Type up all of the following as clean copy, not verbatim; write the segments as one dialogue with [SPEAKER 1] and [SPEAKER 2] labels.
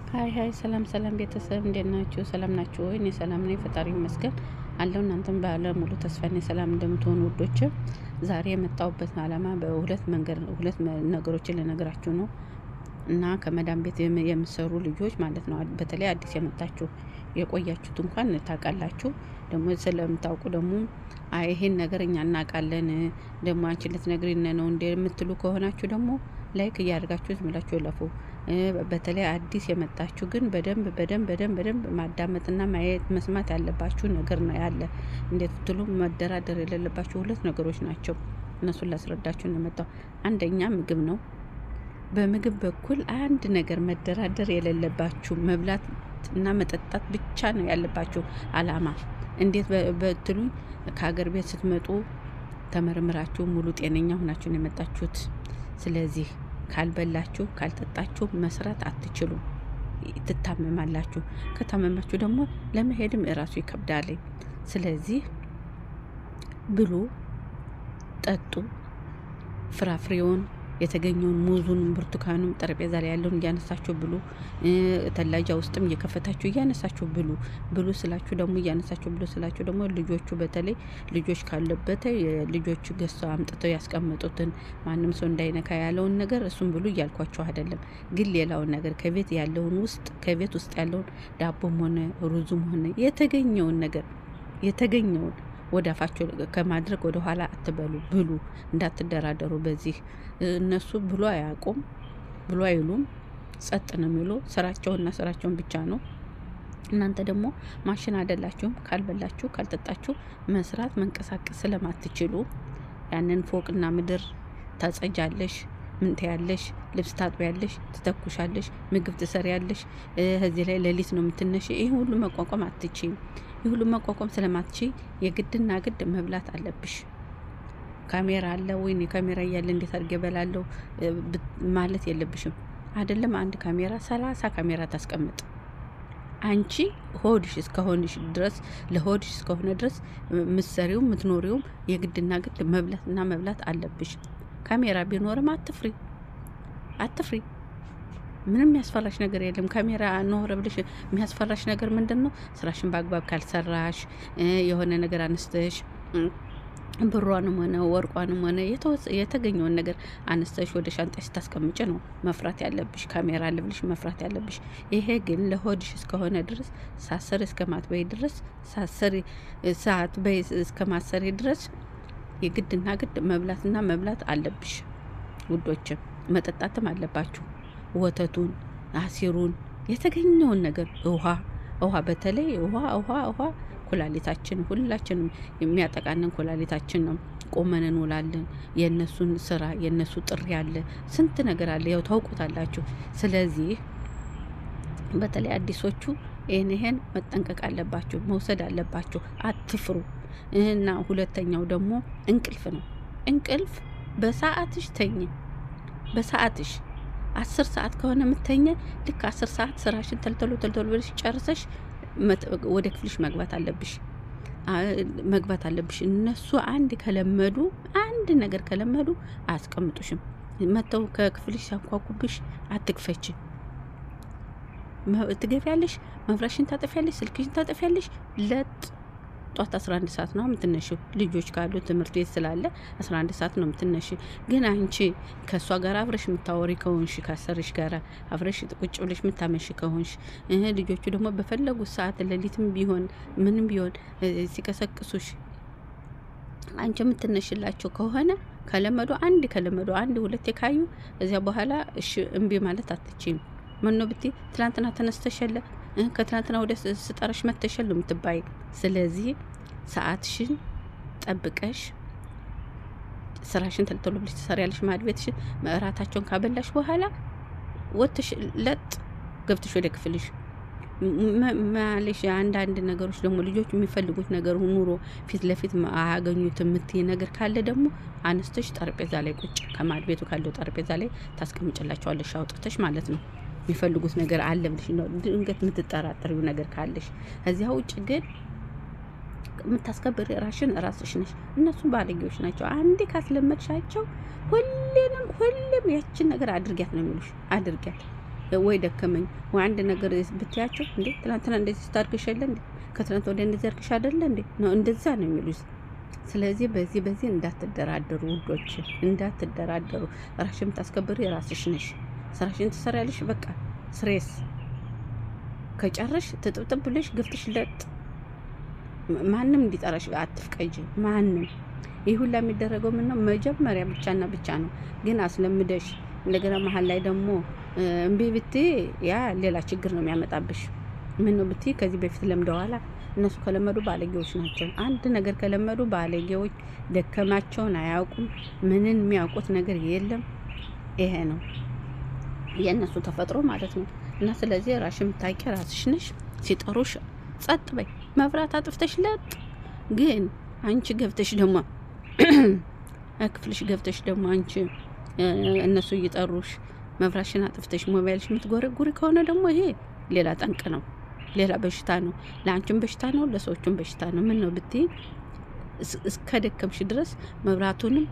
[SPEAKER 1] Hi hi፣ ሰላም ሰላም ቤተሰብ፣ እንዴት ናችሁ? ሰላም ናችሁ ወይ? እኔ ሰላም ነኝ፣ ፈጣሪ ይመስገን አለው። እናንተም ባለ ሙሉ ተስፋ እኔ ሰላም እንደምትሆኑ ውዶች። ዛሬ የመጣሁበት አላማ በሁለት መንገድ ሁለት ነገሮችን ልነግራችሁ ነው እና ከመዳም ቤት የምሰሩ ልጆች ማለት ነው። በተለይ አዲስ የመጣችሁ፣ የቆያችሁት እንኳን ታውቃላችሁ። ደግሞ ስለምታውቁ ደግሞ አይ ይሄን ነገር እኛ እናውቃለን፣ ደግሞ አንቺ ልትነግሪን ነው እንደ የምትሉ ከሆናችሁ ደግሞ like እያደርጋችሁ ዝም ብላችሁ እለፉ። በተለይ አዲስ የመጣችሁ ግን በደንብ በደንብ በደንብ በደንብ ማዳመጥና ማየት መስማት ያለባችሁ ነገር ነው ያለ። እንዴት ብትሉ መደራደር የሌለባችሁ ሁለት ነገሮች ናቸው። እነሱን ላስረዳችሁ ነው የመጣው። አንደኛ ምግብ ነው። በምግብ በኩል አንድ ነገር መደራደር የሌለባችሁ መብላት እና መጠጣት ብቻ ነው ያለባችሁ አላማ። እንዴት በትሉኝ ከሀገር ቤት ስትመጡ ተመርምራችሁ ሙሉ ጤነኛ ሆናችሁ ነው የመጣችሁት። ስለዚህ ካልበላችሁ ካልጠጣችሁ መስራት አትችሉም፣ ትታመማላችሁ። ከታመማችሁ ደግሞ ለመሄድም እራሱ ይከብዳል። ስለዚህ ብሉ፣ ጠጡ፣ ፍራፍሬውን የተገኘውን ሙዙንም ብርቱካኑም ጠረጴዛ ላይ ያለውን እያነሳችሁ ብሉ። ተላጃ ውስጥም እየከፈታችሁ እያነሳችሁ ብሉ። ብሉ ስላችሁ ደግሞ እያነሳችሁ ብሉ ስላችሁ ደግሞ ልጆቹ፣ በተለይ ልጆች ካለበት ልጆቹ ገዝተው አምጥተው ያስቀመጡትን ማንም ሰው እንዳይነካ ያለውን ነገር እሱም ብሉ እያልኳችሁ አይደለም። ግን ሌላውን ነገር ከቤት ያለውን ውስጥ ከቤት ውስጥ ያለውን ዳቦም ሆነ ሩዙም ሆነ የተገኘውን ነገር የተገኘውን ወደ አፋችሁ ከማድረግ ወደ ኋላ አትበሉ፣ ብሉ፣ እንዳትደራደሩ። በዚህ እነሱ ብሎ አያውቁም፣ ብሎ አይሉም፣ ጸጥ ነው የሚሉ፣ ስራቸውና ስራቸውን ብቻ ነው። እናንተ ደግሞ ማሽን አይደላችሁም። ካልበላችሁ ካልጠጣችሁ መስራት መንቀሳቀስ ስለማትችሉ ያንን ፎቅና ምድር ታጸጃለሽ፣ ምን ትያለሽ፣ ልብስ ታጥቢያለሽ፣ ትተኩሻለሽ፣ ምግብ ትሰሪያለሽ። እዚህ ላይ ሌሊት ነው የምትነሽ። ይህ ሁሉ መቋቋም አትችይም። ይህ ሁሉ መቋቋም ስለማትችይ የግድና ግድ መብላት አለብሽ። ካሜራ አለ ወይ? ካሜራ እያለ እንዴት አድርጌ እበላለሁ ማለት የለብሽም። አይደለም አንድ ካሜራ 30 ካሜራ ታስቀምጥ። አንቺ ሆድሽ እስከሆንሽ ድረስ፣ ለሆድሽ እስከሆነ ድረስ ምትሰሪውም ምትኖሪውም የግድና ግድ መብላትና መብላት አለብሽ። ካሜራ ቢኖርም አትፍሪ፣ አትፍሪ። ምንም የሚያስፈራሽ ነገር የለም። ካሜራ ኖረ ብለሽ የሚያስፈራሽ ነገር ምንድን ነው? ስራሽን በአግባብ ካልሰራሽ፣ የሆነ ነገር አነስተሽ ብሯንም ሆነ ወርቋንም ሆነ የተገኘውን ነገር አነስተሽ ወደ ሻንጣሽ ስታስቀምጭ ነው መፍራት ያለብሽ። ካሜራ አለ ብለሽ መፍራት ያለብሽ። ይሄ ግን ለሆድሽ እስከሆነ ድረስ፣ ሳሰሪ እስከማትበይ ድረስ፣ ሳሰሪ ሳትበይ እስከማሰሪ ድረስ የግድና ግድ መብላትና መብላት አለብሽ። ውዶችም መጠጣትም አለባችሁ። ወተቱን፣ አሲሩን፣ የተገኘውን ነገር፣ ውሃ፣ ውሃ፣ በተለይ ውሃ፣ ውሃ፣ ውሃ። ኩላሊታችን ሁላችንም የሚያጠቃንን ኩላሊታችን ነው። ቆመን እንውላለን። የእነሱን ስራ የእነሱ ጥሪ አለ፣ ስንት ነገር አለ። ያው ታውቁታላችሁ። ስለዚህ በተለይ አዲሶቹ ይህን ይሄን መጠንቀቅ አለባችሁ፣ መውሰድ አለባችሁ። አትፍሩ። እና ሁለተኛው ደግሞ እንቅልፍ ነው። እንቅልፍ በሰዓትሽ ተኝ። በሰዓትሽ 10 ሰዓት ከሆነ የምተኘ ልክ 10 ሰዓት ስራሽን ተልተሎ ተልተሎ ብለሽ ጨርሰሽ ወደ ክፍልሽ መግባት አለብሽ መግባት አለብሽ። እነሱ አንድ ከለመዱ፣ አንድ ነገር ከለመዱ አያስቀምጡሽም። መጥተው ከክፍልሽ ሲያንኳኩብሽ አትክፈች። ትገቢያለሽ፣ መብራሽን ታጠፊያለሽ፣ ስልክሽን ታጠፊያለሽ። ለጥ ጧት 11 ሰዓት ነው የምትነሺው። ልጆች ካሉ ትምህርት ቤት ስላለ 11 ሰዓት ነው የምትነሺ። ግን አንቺ ከእሷ ጋር አብረሽ የምታወሪ ከሆንሽ፣ ካሰርሽ ጋር አብረሽ ቁጭ ብለሽ የምታመሽ ከሆንሽ፣ ልጆቹ ደግሞ በፈለጉት ሰዓት ሌሊትም ቢሆን ምንም ቢሆን ሲቀሰቅሱሽ አንቺ የምትነሽላቸው ከሆነ፣ ከለመዱ አንድ ከለመዱ አንድ ሁለቴ ካዩ እዚያ በኋላ እሺ እምቢ ማለት አትችይም። ምነው ብትይ ትላንትና ተነስተሽ የለ፣ ከትላንትና ወደ ስጠረሽ መተሸል ነው የምትባይ። ስለዚህ ሰዓትሽን ጠብቀሽ ስራሽን ተልተሎ ብለሽ ትሰሪያለሽ። ማድ ቤትሽን እራታቸውን ካበላሽ በኋላ ወጥተሽ ለጥ ገብተሽ ወደ ክፍልሽ ማለሽ። አንዳንድ ነገሮች ደግሞ ልጆች የሚፈልጉት ነገር ኑሮ ፊት ለፊት አያገኙት የምትይ ነገር ካለ ደግሞ አነስተሽ ጠረጴዛ ላይ ቁጭ ከማድ ቤቱ ካለው ጠረጴዛ ላይ ታስቀምጭላቸዋለሽ አውጥተሽ ማለት ነው። የሚፈልጉት ነገር አለ ብለሽ ነው ድንገት የምትጠራጠሪው ነገር ካለሽ። እዚያ ውጭ ግን የምታስከብር ራሽን ራስሽ ነሽ። እነሱ ባለጌዎች ናቸው። አንዴ ካስለመድሻቸው ሁሌንም ሁሌም ያችን ነገር አድርጊያት ነው የሚሉሽ። አድርጊያት። ወይ ደከመኝ ወይ አንድ ነገር ብትያቸው፣ እንዴ ትናንትና እንደዚህ ስታርግሽ የለ እንዴ፣ ከትናንት ወዲያ እንደዚህ አርግሽ አይደለ እንዴ ነው፣ እንደዛ ነው የሚሉት። ስለዚህ በዚህ እንዳትደራደሩ ውዶች፣ እንዳትደራደሩ። ራስሽን የምታስከብሪ ራስሽ ነሽ። ስራሽን ትሰሪያለሽ። በቃ ስሬስ ከጨረሽ ትጥብጥብ ብለሽ ገፍተሽ ለጥ። ማንም እንዲጠራሽ አትፍቀጅ። ማንም ይህ ሁላ የሚደረገው ምን ነው መጀመሪያ ብቻና ብቻ ነው። ግን አስለምደሽ እንደገና መሀል ላይ ደግሞ እምቢ ብትይ ያ ሌላ ችግር ነው የሚያመጣብሽ። ምን ነው ብትይ ከዚህ በፊት ለምደዋላ። እነሱ ከለመዱ ባለጌዎች ናቸው። አንድ ነገር ከለመዱ ባለጌዎች፣ ደከማቸውን አያውቁም። ምንን የሚያውቁት ነገር የለም። ይሄ ነው የእነሱ ተፈጥሮ ማለት ነው። እና ስለዚህ ራስሽን የምታውቂ ራስሽ ነሽ። ሲጠሩሽ ጸጥ በይ፣ መብራት አጥፍተሽ ለጥ። ግን አንቺ ገብተሽ ደግሞ ክፍልሽ ገብተሽ ደግሞ አንቺ እነሱ እየጠሩሽ መብራትሽን አጥፍተሽ ሞባይልሽ የምትጎረጉሪ ከሆነ ደግሞ ይሄ ሌላ ጠንቅ ነው፣ ሌላ በሽታ ነው። ለአንቺም በሽታ ነው፣ ለሰዎቹም በሽታ ነው። ምን ነው ብትይ እስከ ደከምሽ ድረስ መብራቱንም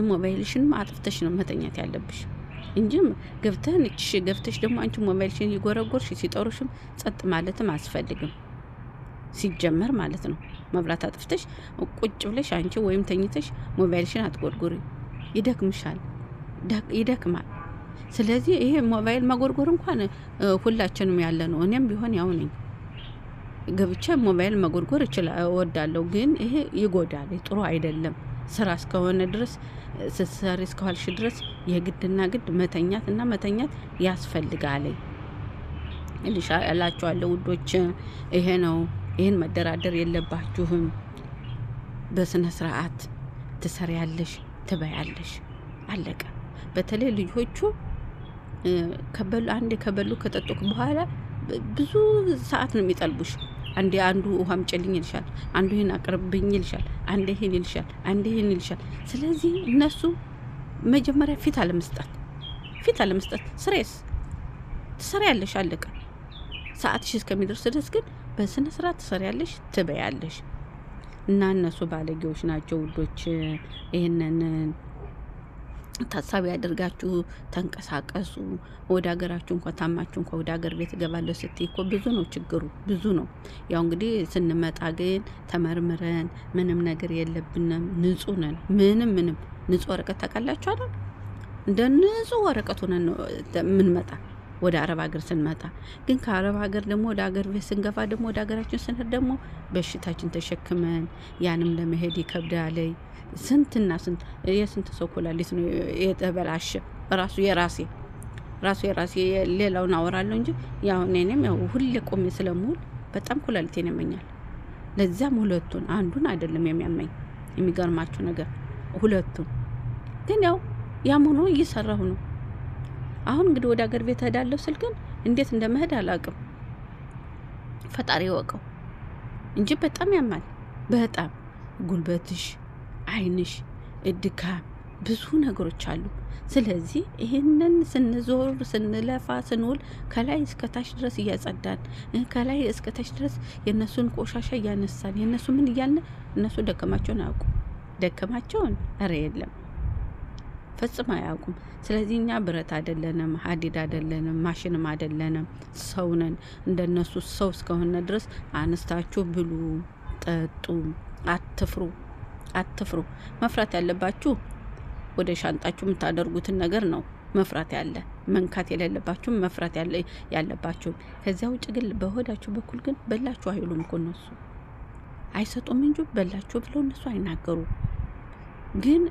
[SPEAKER 1] ሞባይልሽንም አጥፍተሽ ነው መተኛት ያለብሽ እንጂ ገብተን እቺ ገብተሽ ደግሞ አንቺ ሞባይልሽን እየጎረጎርሽ ሲጠሩሽም ጸጥ ማለትም አያስፈልግም። ሲጀመር ማለት ነው። መብራት አጥፍተሽ ቁጭ ብለሽ አንቺ ወይም ተኝተሽ ሞባይልሽን አትጎርጉሪ፣ ይደክምሻል፣ ይደክማል። ስለዚህ ይሄ ሞባይል መጎርጎር እንኳን ሁላችንም ያለ ነው። እኔም ቢሆን ያው ነኝ። ገብቼ ሞባይል መጎርጎር እወዳለሁ፣ ግን ይሄ ይጎዳል፣ ጥሩ አይደለም። ስራ እስከሆነ ድረስ፣ ስትሰሪ እስከዋልሽ ድረስ የግድና ግድ መተኛት እና መተኛት ያስፈልጋል እላችኋለሁ ውዶች። ይሄ ነው። ይህን መደራደር የለባችሁም። በስነ ስርዓት ትሰሪያለሽ፣ ትበያለሽ፣ አለቀ። በተለይ ልጆቹ ከበሉ፣ አንዴ ከበሉ ከጠጡ በኋላ ብዙ ሰዓት ነው የሚጠልቡሽ። አንዴ አንዱ ውሃ አምጪልኝ ይልሻል፣ አንዱ ይህን አቅርብኝ ይልሻል፣ አንዴ ይህን ይልሻል፣ አንዴ ይህን ይልሻል። ስለዚህ እነሱ መጀመሪያ ፊት አለመስጠት፣ ፊት አለመስጠት። ስሬስ ትሰሪያለሽ፣ አለቀ። ሰዓትሽ እስከሚደርስ ድረስ ግን በስነ ስርዓት ትሰሪያለሽ፣ ትበያለሽ። እና እነሱ ባለጌዎች ናቸው ውዶች። ይህንን ታሳቢ ያደርጋችሁ ተንቀሳቀሱ። ወደ ሀገራችሁ እንኳ ታማችሁ እንኳ ወደ ሀገር ቤት እገባለሁ ስትይ እኮ ብዙ ነው ችግሩ፣ ብዙ ነው። ያው እንግዲህ ስንመጣ ግን ተመርምረን ምንም ነገር የለብንም፣ ንጹህ ነን። ምንም ምንም ንጹህ ወረቀት ታውቃላችሁ አይደል? እንደ ንጹህ ወረቀት ሆነን ነው የምንመጣ ወደ አረብ ሀገር ስንመጣ። ግን ከአረብ ሀገር ደግሞ ወደ ሀገር ቤት ስንገባ ደግሞ ወደ ሀገራችን ስንሄድ ደግሞ በሽታችን ተሸክመን ያንም ለመሄድ ይከብዳል። ስንትና ስንት የስንት ሰው ኩላሊት ነው የተበላሸ። ራሱ የራሴ ራሱ የራሴ ሌላውን አወራለሁ እንጂ ያው እኔም ያው ሁሌ ቆሜ ስለምውል በጣም ኩላሊቴን ያመኛል። ለዚያም ሁለቱን፣ አንዱን አይደለም የሚያመኝ፣ የሚገርማችሁ ነገር ሁለቱን። ግን ያው ያም ሆኖ እየሰራሁ ነው። አሁን እንግዲህ ወደ ሀገር ቤት እሄዳለሁ ስል ግን እንዴት እንደመሄድ አላውቅም። ፈጣሪ ይወቀው እንጂ በጣም ያማል። በጣም ጉልበትሽ፣ ዓይንሽ፣ ድካም፣ ብዙ ነገሮች አሉ። ስለዚህ ይህንን ስንዞር ስንለፋ ስንውል ከላይ እስከ ታች ድረስ እያጸዳን፣ ከላይ እስከ ታች ድረስ የእነሱን ቆሻሻ እያነሳን፣ የእነሱ ምን እያልን፣ እነሱ ደከማቸውን አያውቁም። ደከማቸውን ኧረ የለም ፈጽሞ አያውቁም። ስለዚህ እኛ ብረት አይደለንም፣ ሀዲድ አይደለንም፣ ማሽንም አይደለንም፣ ሰው ነን። እንደነሱ ሰው እስከሆነ ድረስ አነስታችሁ ብሉ፣ ጠጡ፣ አትፍሩ፣ አትፍሩ። መፍራት ያለባችሁ ወደ ሻንጣችሁ የምታደርጉትን ነገር ነው መፍራት ያለ፣ መንካት የሌለባችሁ መፍራት ያለባችሁ። ከዚያ ውጭ ግን በሆዳችሁ በኩል ግን በላችሁ አይሉም እኮ እነሱ፣ አይሰጡም እንጂ በላችሁ ብለው እነሱ አይናገሩ። ግን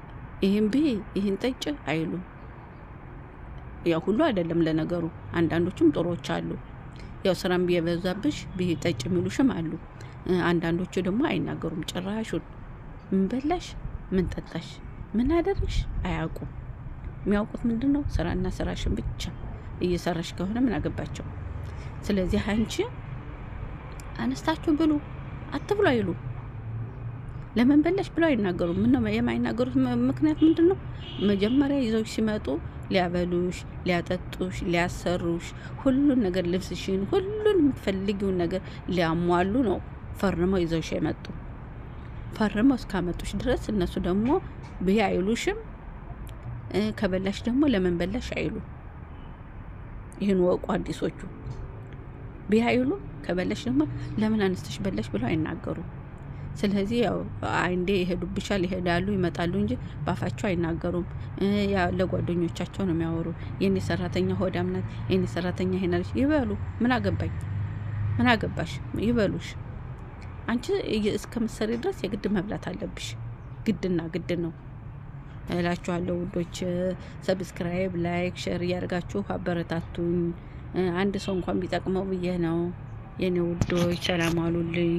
[SPEAKER 1] ይህን ብይ ይህን ጠጭ አይሉም። ያው ሁሉ አይደለም ለነገሩ፣ አንዳንዶቹም ጥሩዎች አሉ። ያው ስራም ቢበዛብሽ ብይ ጠጭ የሚሉሽም አሉ። አንዳንዶቹ ደግሞ አይናገሩም ጭራሹን። ምን በላሽ፣ ምን ጠጣሽ፣ ምን አደረግሽ አያውቁም። የሚያውቁት ምንድን ነው? ስራና ስራሽን ብቻ እየሰራሽ ከሆነ ምን አገባቸው? ስለዚህ አንቺ አነስታችሁ ብሉ፣ አትብሉ አይሉ። ለምን በላሽ ብለው አይናገሩም። ምን ነው የማይናገሩት ምክንያት ምንድን ነው? መጀመሪያ ይዘው ሲመጡ ሊያበሉሽ፣ ሊያጠጡሽ፣ ሊያሰሩሽ፣ ሁሉን ነገር ልብስሽን፣ ሁሉን የምትፈልጊውን ነገር ሊያሟሉ ነው ፈርመው ይዘውሽ የመጡ። ፈርመው እስካመጡሽ ድረስ እነሱ ደግሞ ብይ አይሉሽም። ከበላሽ ደግሞ ለምን በላሽ አይሉ። ይህን ወቁ። አዲሶቹ ቢያይሉ ከበለሽ ደግሞ ለምን አነስተሽ በለሽ ብለው አይናገሩም። ስለዚህ ያው አንዴ ይሄዱብሻል፣ ይሄዳሉ፣ ይመጣሉ እንጂ ባፋቸው አይናገሩም። ለጓደኞቻቸው ነው የሚያወሩ። የኔ ሰራተኛ ሆዳም ናት፣ የኔ ሰራተኛ ይሄናለች ይበሉ። ምን አገባኝ፣ ምን አገባሽ ይበሉሽ። አንቺ እስከምትሰሪ ድረስ የግድ መብላት አለብሽ። ግድና ግድ ነው እላችኋለሁ ውዶች። Subscribe፣ like፣ share እያደርጋችሁ አበረታቱኝ። አንድ ሰው እንኳን ቢጠቅመው ብዬ ነው የኔ ውዶች። ሰላም አሉልኝ።